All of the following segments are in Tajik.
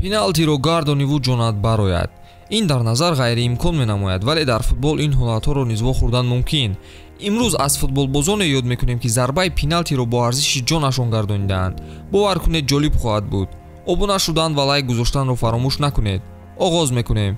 Пеналтиро гардониву ҷонат барояд. Ин дар назар ғайриимкон менамояд, вале дар футбол ин ҳолатҳоро низ вохӯрдан мумкин. Имрӯз аз футболбозоне ёд мекунем, ки зарбаи пеналтиро бо арзиши ҷонашон гардонидаанд. Бовар кунед, ҷолиб хоҳад буд. Обуна шудан ва лайк гузоштанро фаромӯш накунед. Оғоз мекунем.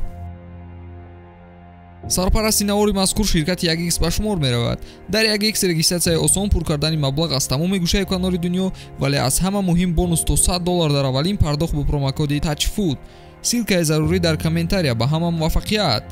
Сарпарасти навори мазкур ширкати 1x ба шумор меравад. Дар 1x регистратсияи осон, пур кардани маблағ аз тамоми гӯшаю канори дунё, вале аз ҳама муҳим бонус то $100 дар аввалин пардохт бо промокоди TAJFOOT. Ссылкаи зарурӣ дар комментария. Ба ҳама муваффақият!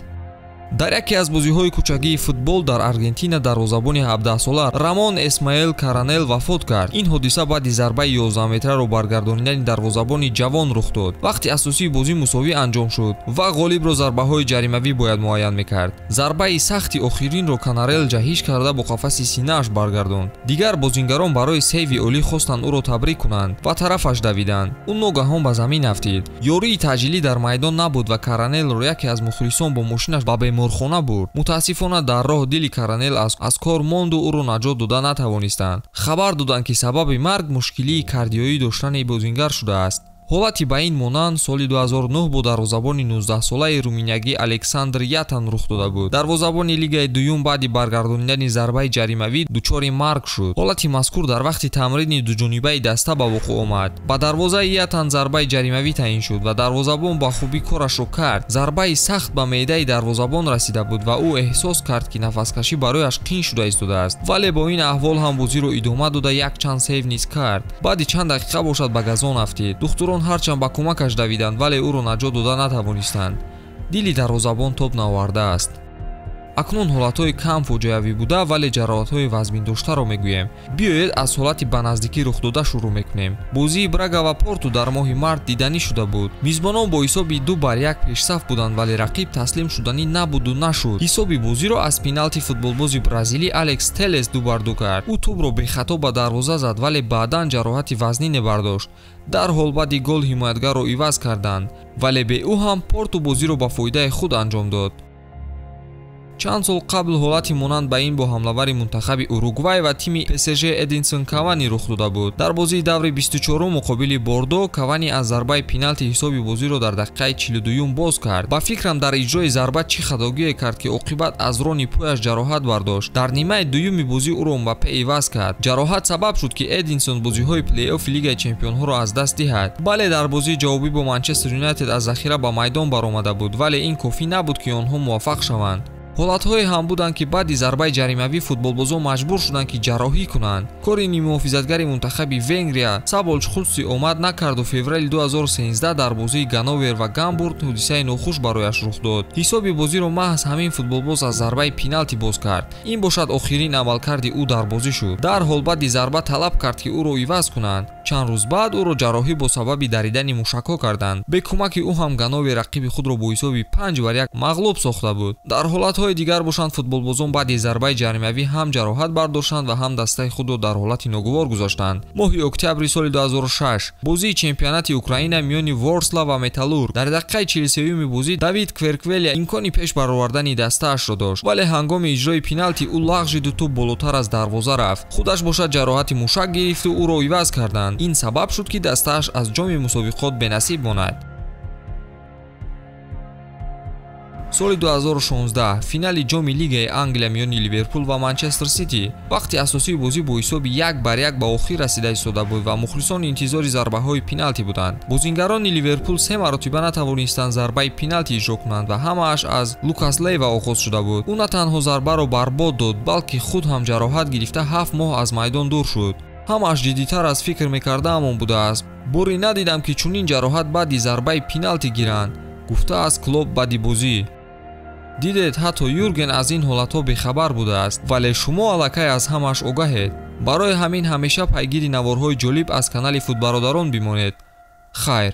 Дар яке аз бозиҳои кӯчагии футбол дар Аргентина дарвозабони 17-сола Рамон Эсмаэл Каранел вафот кард. Ин ҳодиса баъди зарбаи 11 метраро баргардонидани дарвозабони ҷавон рух дод. Вақти асосии бозӣ мусовӣ анҷом шуд ва ғолибро зарбаҳои ҷаримавӣ бояд муайян мекард. Зарбаи сахти охиринро Канарел ҷаҳиш карда бо қафаси синааш баргардонд. Дигар бозингарон барои сейви олӣ хостанд ӯро табрик кунанд ва тарафаш давиданд. Ӯ ногаҳон ба замин афтид. Ёрии таъҷилӣ дар майдон набуд ва Каранелро яке аз мухлисон бо мошинаш ба беморхона бурд. Мутаассифона, дар роҳ дили Каранел аз кор монду ӯро наҷот дода натавонистанд. Хабар доданд, ки сабаби марг мушкилии кардиёӣ доштани бозингар шудааст. Ҳолати ба ин монанд соли 2009 бо дарвозабони 19-солаи руминиягӣ Александр Ятан рух дода буд. Дарвозабони лигаи дуюм баъди баргардонидани зарбаи ҷаримавӣ дучори марг шуд. Ҳолати мазкур дар вақти тамрини дуҷонибаи даста ба вуқӯъ омад. Ба дарвозаи Ятан зарбаи ҷаримавӣ таъин шуд ва дарвозабон ба хубӣ корашро кард. Зарбаи сахт ба меъдаи дарвозабон расида буд ва ӯ эҳсос кард, ки нафаскашӣ барояш қин шуда истодааст. Вале бо ин аҳвол ҳам бозиро идома дода, якчанд сейв низ кард. Баъди чанд дақиқа бошад ба газон афтид. Духтурон ҳарчанд ба кӯмакаш давиданд, вале ӯро наҷот дода натавонистанд. Дили дарвозабон тоб наовардааст. Акнун ҳолатҳои кам фоҷиавӣ буда, вале ҷароҳатҳои вазминдоштаро мегӯем. Биёед аз ҳолати ба наздикӣ рухдода шурӯъ мекунем. Бозии Брага ва Порту дар моҳи март диданӣ шуда буд. Мизбонон бо ҳисоби 2-1 пешсаф буданд, вале рақиб таслим шуданӣ набуду нашуд. Ҳисоби бозиро аз пеналти футболбози бразилӣ Алекс Телес 2-2 кард. Ӯ тӯбро бехато ба дарвоза зад, вале баъдан ҷароҳати вазнине бардошт. Дарҳол баъди гол ҳимоятгарро иваз карданд, вале бе ӯ ҳам Порту бозиро ба фоидаи худ анҷом дод. Чанд сол қабл ҳолати монанд ба ин бо ҳамлавари мунтахаби Уругвай ва тими ПСЖ Эдинсон Кавани рух дода буд. Дар бозии даври 24 муқобили Бордо Кавани аз зарбаи пеналти ҳисоби бозиро дар дақиқаи 42 боз кард. Ба фикрам, дар иҷрои зарба чӣ хатогие кард, ки оқибат аз рони пояш ҷароҳат бардошт. Дар нимаи дуюми бозӣ ӯро Мбаппе иваз кард. Ҷароҳат сабаб шуд, ки Эдинсон бозиҳои плей-оффи Лигаи чемпионҳоро аз даст диҳад. Бале, дар бозии ҷавобӣ бо Манчестер Юнайтед аз захира ба майдон баромада буд, вале ин кофӣ набуд, ки онҳо муваффақ шаванд. Ҳолатҳое ҳам буданд, ки баъди зарбаи ҷаримавӣ футболбозон маҷбур шуданд, ки ҷарроҳӣ кунанд. Кори ниммуҳофизатгари мунтахаби Венгрия Саболч Хутси омад накарду феврали 2013 дар бозии Ганновер ва Гамбург ҳодисаи нохуш барояш рух дод. Ҳисоби бозиро маҳз ҳамин футболбоз аз зарбаи пеналти боз кард. Ин бошад охирин амалкарди ӯ дар бозӣ шуд. Дарҳол баъди зарба талаб кард, ки ӯро иваз кунанд. Чанд рӯз баъд ӯро ҷарроҳӣ бо сабаби даридани мушакҳо карданд. Бе кӯмаки ӯ ҳам Ганновер рақиби худро бо ҳисоби 5-1 мағлуб сохта буд. Дар ҳолатҳои дигар бошанд, футболбозон баъди зарбаи ҷаримавӣ ҳам ҷароҳат бардоштанд ва ҳам дастаи худро дар ҳолати ногувор гузоштанд. Моҳи октябри соли 2006 бозии чемпионати Украина миёни Ворсла ва Металлург. Дар дақиқаи 43-юми бозӣ Давид Кверквелия имкони пеш баровардани дастаашро дошт, вале ҳангоми иҷрои пеналти ӯ лағжиду тӯб болотар аз дарвоза рафт. Худаш бошад ҷароҳати мушак гирифту ӯро иваз карданд. Ин сабаб шуд, ки дастааш аз ҷоми мусобиқот бенасиб монад. Соли 2016 финали ҷоми Лигаи Англия миёни Ливерпул ва Манчестер Сити. Вақти асосии бозӣ бо ҳисоби 1-1 ба охир расида истода буд ва мухлисон интизори зарбаҳои пеналти буданд. Бозингарони Ливерпул се маротиба натавонистанд зарбаи пеналти иҷро кунанд ва ҳамааш аз Лукас Лейва оғоз шуда буд. Ӯ на танҳо зарбаро барбод дод, балки худ ҳам ҷароҳат гирифта 7 моҳ аз майдон дур шуд. Ҳамааш ҷиддитар аз фикр мекардаамон будааст. Боре надидам, ки чунин ҷароҳат баъди зарбаи пеналти гиранд, гуфтааст Клоп баъди бозӣ. Дидед, ҳатто Юрген аз ин ҳолатҳо бехабар будааст, вале шумо аллакай аз ҳамааш огаҳед. Барои ҳамин ҳамеша пайгири наворҳои ҷолиб аз канали Футбародарон бимонед. Хайр.